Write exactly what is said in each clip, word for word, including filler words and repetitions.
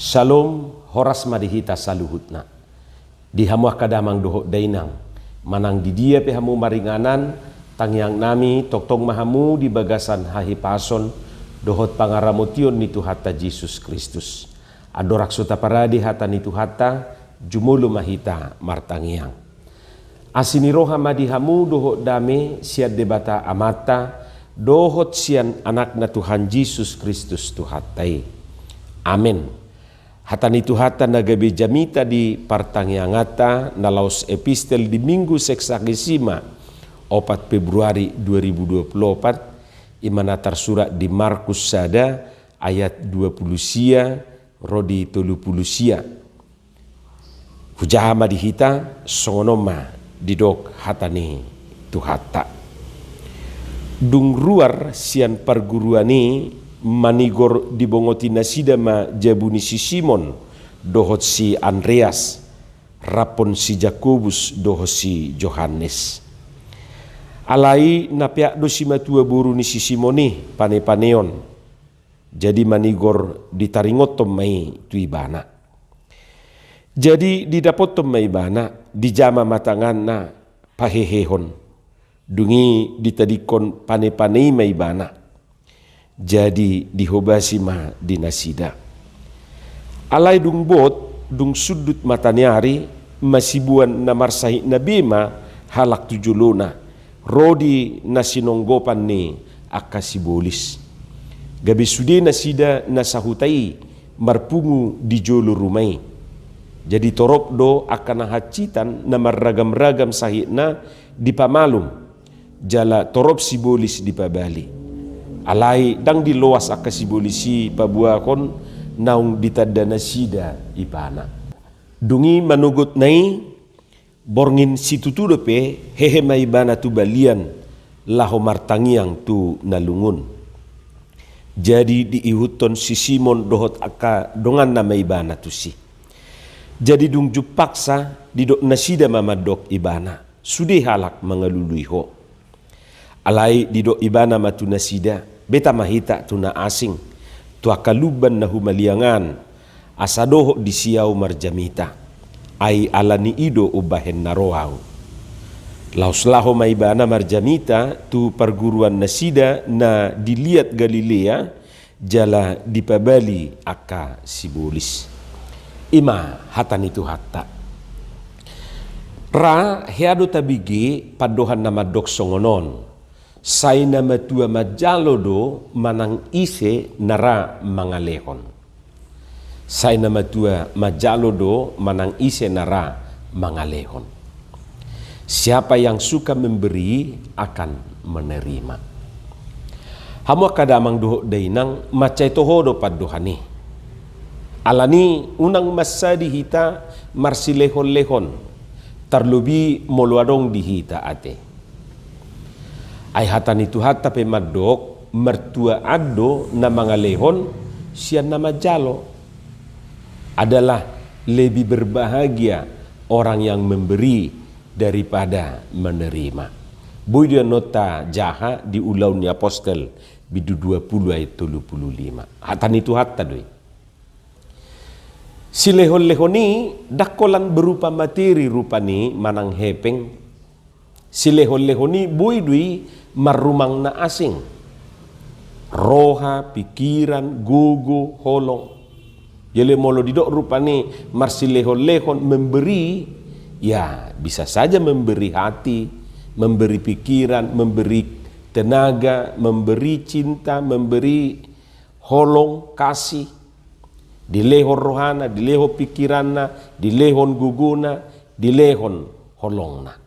Syalom, horas ma di hita saluhutna. Di hamu angka damang dohot dainang, manang di dia pe hamu maringanan, tangiang nami tongtong ma hamu di bagasan hahipason dohot pangaramotion ni Tuhanta Jesus Kristus. Andorang so taparade hata ni Tuhanta, jumolo ma hita martangiang. Asi ni roha ma di hamu dohot dame sian Debata Amanta dohot sian Anakna Tuhan Jesus Kristus Tuhanta i. Amen. Hata ni Tuhanta na gabe jamita di partangianganta na laos epistel di Minggu Sexagesima, opat Februari dua ribu dua puluh opat, i ma na tarsurat di Markus sada ayat dua puluh sia ro di tolu puluh sia. Hujaha ma di hita, songon on ma didok hata ni Tuhanta. Dung ruar sian parguruan i, manigor dibongoti nasida ma jabu ni si Simon dohot si Andreas, raphon si Jakobus dohot si Johannes. Alai na peak do simatua boru ni si Simon i panepaneon. Jadi manigor ditaringothon ma i tu ibana. Jadi didapothon ma ibana, dijama ma tanganna pahehehon. Dung i ditadingkon panepane i ma ibana. Jadi dihobasi ma di nasida. Alai dung bot, dung sundut mataniari, masibuan na marsahit na be ma halak tu jolona, ro di na sinonggopan ni angka sibolis. Gabe sude nasida na sahuta i marpungu di jolo ruma i. Jadi torop do angka na hansitan na marragam-ragam sahitna dipamalum, jala torop sibolis dipabali. Alai ndang diloas angka sibolis i paboahon naung ditanda nasida ibana. Dung i manogotna i, borngin situtu dope, hehe ma ibana tu balian laho martangiang tu na lungun. Jadi diihuthon si Simon dohot angka donganna ma ibana tusi. Jadi dung jumpangsa, didok nasida ma mandok ibana, sude halak mangalului ho. Alai didok ibana ma tu nasida, beta ma hita tu na asing, tu angka lumban na humaliang an, asa dohot disi ahu marjamita. Ai ala ni i do umbahen na ro ahu. Laos laho ma ibana marjamita tu parguruan nasida na di liat Galilea, jala dipabali angka sibolis. I ma hata ni Tuhanta. Ra hea do tabege pandohan na mandok songon on. Sai na matua manjalo do manang ise na ra mangalehon. Sai na matua manjalo do manang ise na ra mangalehon. Siapa yang suka memberi akan menerima. Hamu angka damang dohot dainang, mansai toho do pandohan i. Ala ni unang mansadi hita marsilehon-lehon, tarlobi molo adong di hita ate. Ai hata ni Tuhanta pe mandok, martuaan do na mangalehon sian na manjalo. Adalah lebih berbahagia orang yang memberi daripada menerima. Boi do annon tajaha di Ulaon ni Apostel, bindu dua puluh ayat tolu puluh lima. Hata ni Tuhanta do i. Silehon-lehon i ndang holan berupa materi rupani manang hepeng. Silehon-lehon i boi do i marrumang na asing. Roha, pikiran, gogo, holong. Jadi molo didok rupani marsilehon-lehon, memberi, ya bisa saja memberi hati, memberi pikiran, memberi tenaga, memberi cinta, memberi holong, kasih. Dilehon rohana, dilehon pikiranna, dilehon gogona, dilehon holongna.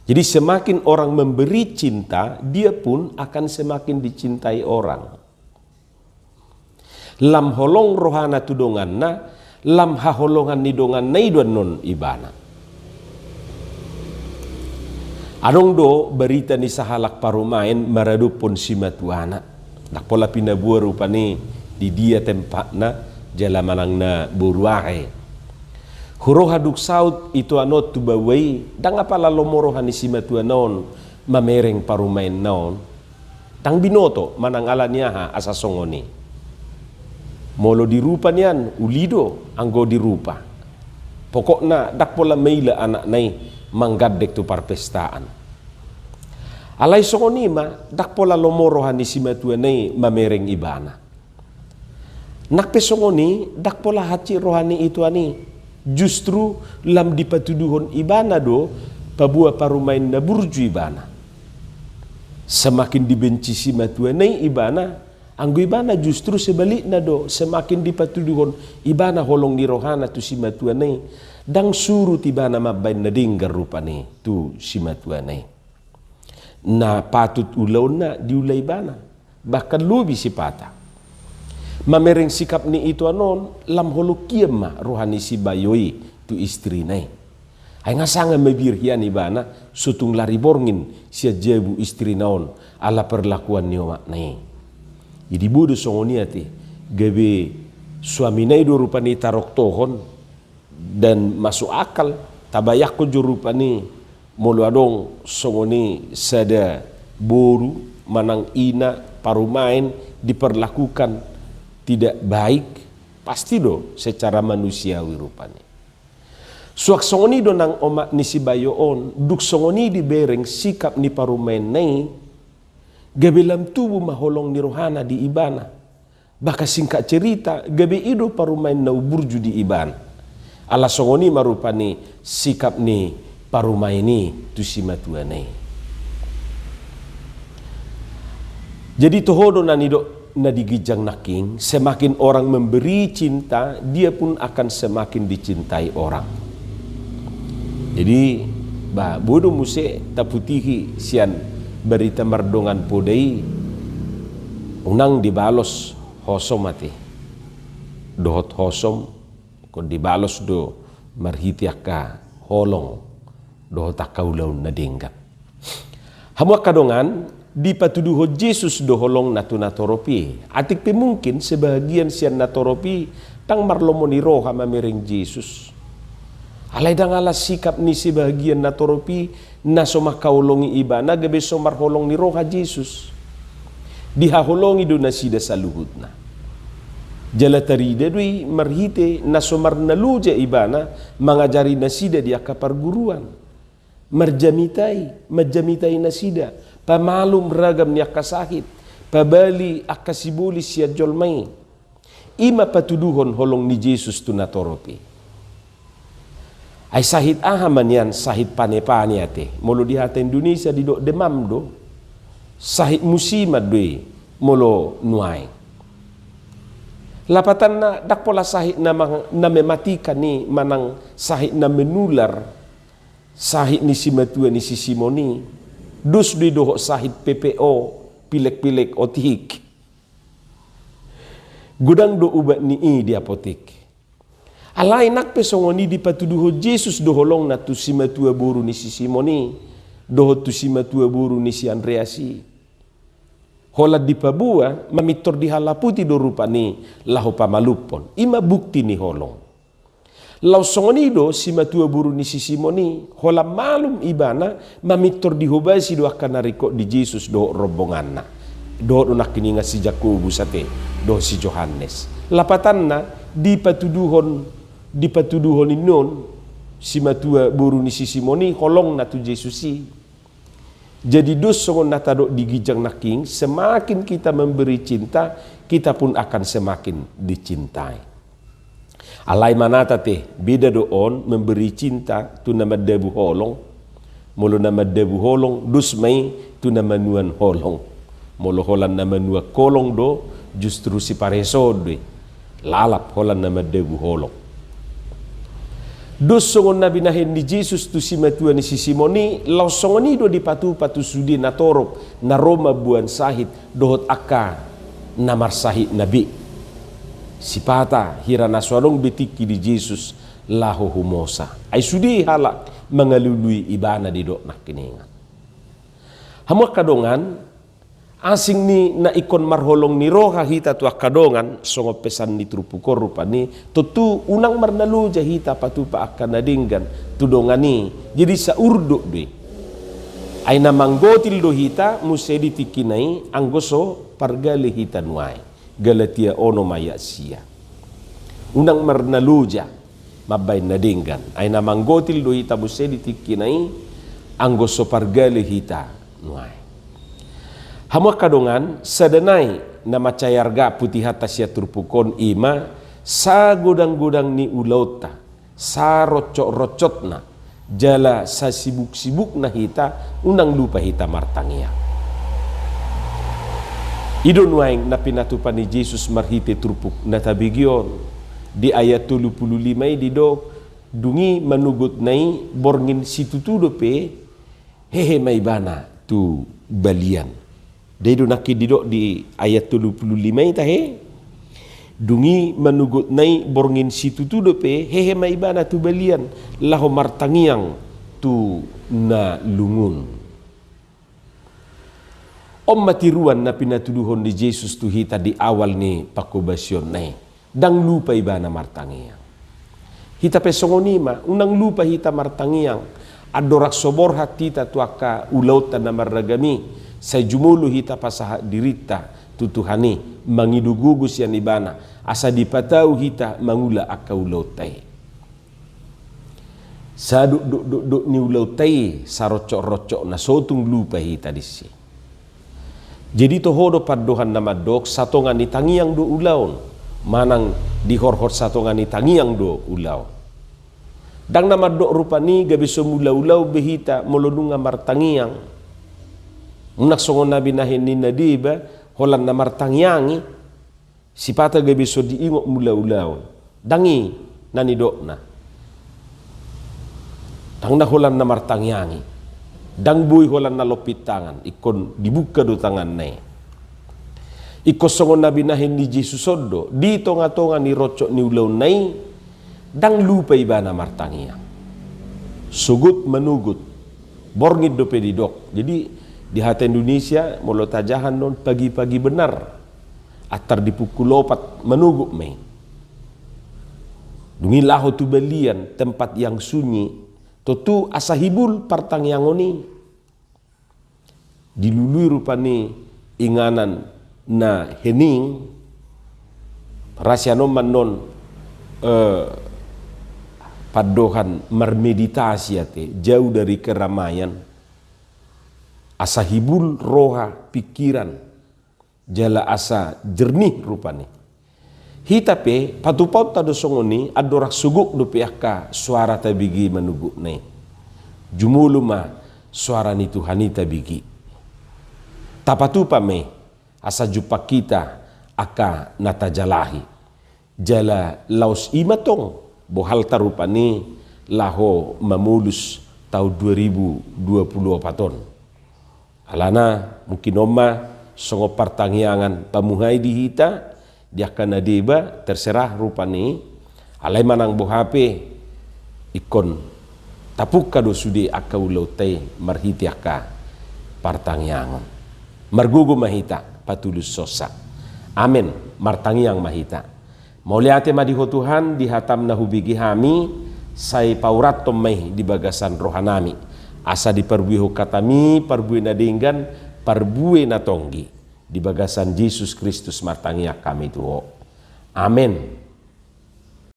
Jadi semakin orang memberi cinta, dia pun akan semakin dicintai orang. Lam holong rohana tu donganna, lam haholongan ni donganna i do annon ibana. Adong do barita ni sahalak parumaen maradophon simatuana. Ndang pola pinaboa rupani di dia tempatna jala manang na boru aha i. Huroha dung saut itoan on tu baoa i, ndang apala lomo roha ni simatuana on mamereng parumaenna on. Ndang binoto manang ala ni aha asa songon i. Molo di rupa nian, uli do anggo di rupa. Pokokna ndang pola maila anakna i manggandeng tu parpestaan. Alai songon i ma, ndang pola lomo roha ni simatuana i mamereng ibana. Nang pe songon i, ndang pola hansit roha ni ituan i. Justru lam dipatuduhon ibana do paboa parumaen na burju ibana. Semakin dibenci simatuana i ibana, anggo ibana justru sebalikna do, semakin dipatuduhon ibana holong ni rohana tu simatuana i, ndang surut ibana mambaen na denggan rupani tu simatuana i. Na patut ulaonna diula ibana, bahkan lobi sipata. Mamereng sikap ni ituan on, lam holong hian ma roha ni si Bayo i tu istrina i. Ai nga sanga mabiar hian ibana, so tung lari borngin sian jabu istrina on ala perlakuan ni omakna i. Jadi boi do songon i ate, gabe suamina i do rupani taroktohon, dan masuk akal, tabayangkon jo rupani molo adong songon i sada boru manang ina parumaen diperlakukan tidak baik, pasti do secara manusiawi rupani. Suang songon i do nang omak ni si Bayo on, dung songon i dibereng sikap ni parumaenna i, gabe lam tubu ma holong ni rohana di ibana. Bahkan singkat cerita, gabe i do parumaen na umburju di ibana. Ala songon i ma rupani sikap ni parumaen i tu simatuana i. Jadi toho do na nidok na di ginjang nangkin, semakin orang memberi cinta, dia pun akan semakin dicintai orang. Jadi, ba, boi do muse taputihi sian barita mardongan poda i, unang dibalos hosom ate. Dohot hosom, ingkon dibalos do marhite angka holong dohot angka ulaon na denggan. Hamu angka dongan, dipatuduhon Jesus do holongna tu natorop i. Atik pe mungkin sebahagian sian natorop i ndang marlomo ni roha mamereng Jesus. Alai ndang ala sikap ni sebahagian natorop i na so mangkaholongi ibana gabe so marholong ni roha Jesus. Dihaholongi do nasida saluhutna. Jala tarida do i marhite na so marnaloja ibana mangajari nasida di angka parguruan. Marjamitai, manjamitai nasida, pamalum ragam ni angka sahit, pabali angka sibolis sian jolma i. I ma patuduhon holong ni Jesus tu natorop i. Ai sahit aha ma nian? Sahit pane-pane ate. Molo di hata Indonesia didok demam do. Sahit musiman do i molo nuaeng. Lapatanna ndang pola sahit na mang-, na mematikan i manang sahit na menular. Sahit ni simatua ni si Simon i, dos do i dohot sahit P P O, pilek-pilek, otihik. Godang do ubat ni i di apotik. Alai nang pe songon i dipatuduhon Jesus do holongna tu simatua boru ni si Simon i, dohot tu simatua boru ni si Andreas i. Holan dipaboa, mamintor dihalaputi do rupani laho pamalumhon. I ma bukti ni holong. Laos songon i do simatua boru ni si Simon i, holan malum ibana, mamintor dihobasi do angka na ringkot di Jesus dohot rombonganna. Dohot do nangkiningan si Jakobus ate, dohot si Johannes. Lapatanna, dipatuduhon, dipatuduhon innon simatua boru ni si Simon i holongna tu Jesus i. Jadi dos songon na tadok di ginjang nangkin, semakin kita memberi cinta, kita pun akan semakin dicintai. Alai manat ate, beda do on memberi cinta tu na mandabu holong. Molo na mandabu holong, dos ma i tu na manuan holong. Molo holan na manuan holong do, justru sipareso do i. Lalap holan na mandabu holong. Dos songon na binahen ni Jesus tu simatua ni si Simon i, laos songon i do dipatupa tu sude natorop na ro mamboan sahit dohot angka na marsahit na be. Sipata hira na so adong be tingki di Jesus laho humosa. Ai sude halak mangalului ibana didok nangkiningan. Hamu angka dongan, asing ni na ingkon marholong ni roha hita tu angka dongan, songon pesan ni turpuk on rupani, tontu unang marnaloja hita patupa angka na denggan tu dongan i, jadi saurdot do i. Ai na manggotil do hita muse di tingkina i anggo so pargale hita nuaeng. Galatia onom ayat sia. Unang marnaloja mambahen na denggan, ai na manggotil do hita muse di tingkina i, anggo so pargale hita nuaeng. Hamu angka dongan, sada nai na mansai arga putihanta sian turpuk on i ma sagodang-godang ni ulaonta, saroncot-roncotna, jala sasibuk-sibukna hita, unang lupa hita martangiang. I do nuaeng na pinatupa ni Jesus marhite turpuk na tabege on. Di ayat tolu pulu lima i didok, dung i manogotna i borngin situtu dope, hehe ma ibana tu balian. Dai do nangkin didok di ayat tolu pulu lima i tahe. Dung i manogotna i borngin situtu dope, hehe ma ibana tu balian, laho martangiang tu na lungun. On ma tiruan na pinatuduhon ni Jesus tu hita di awal ni pangkobasionna i. Ndang lupa ibana martangiang. Hita pe songon i ma, unang lupa hita martangiang. Andorang so borhat hita tu angka ulaonta na marragam i, sai jumolo hita pasahat dirinta tu Tuhan i, mangido gogo sian ibana, asa dipatau hita mangula angka ulaonta i. Sadokdok-dokdok ni ulaonta i, saroncot-roncotna, so tung lupa hita disi. Jadi toho do pandohan na mandok, satonga ni tangiang do ulaon, manang dihorhon satonga ni tangiang do ulaon. Ndang na mandok rupani gabe so mangula ulaon be hita molo nunga martangiang. Unang songon na binahen ni na deba, holan na martangiang i, sipata gabe so diingot mangula ulaon. Ndang i na nidokna. Ndang na holan na martangiang i. Ndang boi holan na lompit tangan, ingkon dibuka do tanganna i. Ingkon songon na binahen ni Jesus on do, di tonga-tonga ni roncot ni ulaonna i, ndang lupa ibana martangiang. Sogot manogot, borngin dope didok. Jadi, di hata Indonesia, molo tajaha on pagi-pagi benar. Antar di pukul opat manogot ma i. Dung i laho tu balian, tempat yang sunyi, tontu asa hibul partangiangon i. Dilului rupani inganan na hening, ra sian on ma annon, eh, pandohan marmeditasi ate, jauh dari keramaian, asa hibul roha, pikiran, jala asa jernih rupani. Hita pe, patupaonta do songon i, andorang sogot dope angka soara tabege manogotna i. Jumolo ma soara ni Tuhan i tabege. Tapatupa ma i, asa jumpang hita angka na tajalahi. Jala laos i ma tong, bohalta rupani laho mamolus taon dua ribu dua pulu opat on. Alana, mungkin on ma songon partangiangan pamuhai di hita, di angka na deba, terserah rupani, alai manang boha pe, ingkon tapungka do sude angka ulaonta i marhite angka partangiangon. Margogo ma hita, patulushonsa. Amen, martangiang ma hita. Mauliate ma di Ho Tuhan, di hatam na hubege hami, sai paurathon ma i di bagasan rohanami. Asa diparbuehon hatami, parbue na denggan, parbue na tonggi. Di bagasan Jesus Kristus martangiang hami tu Ho. Amen.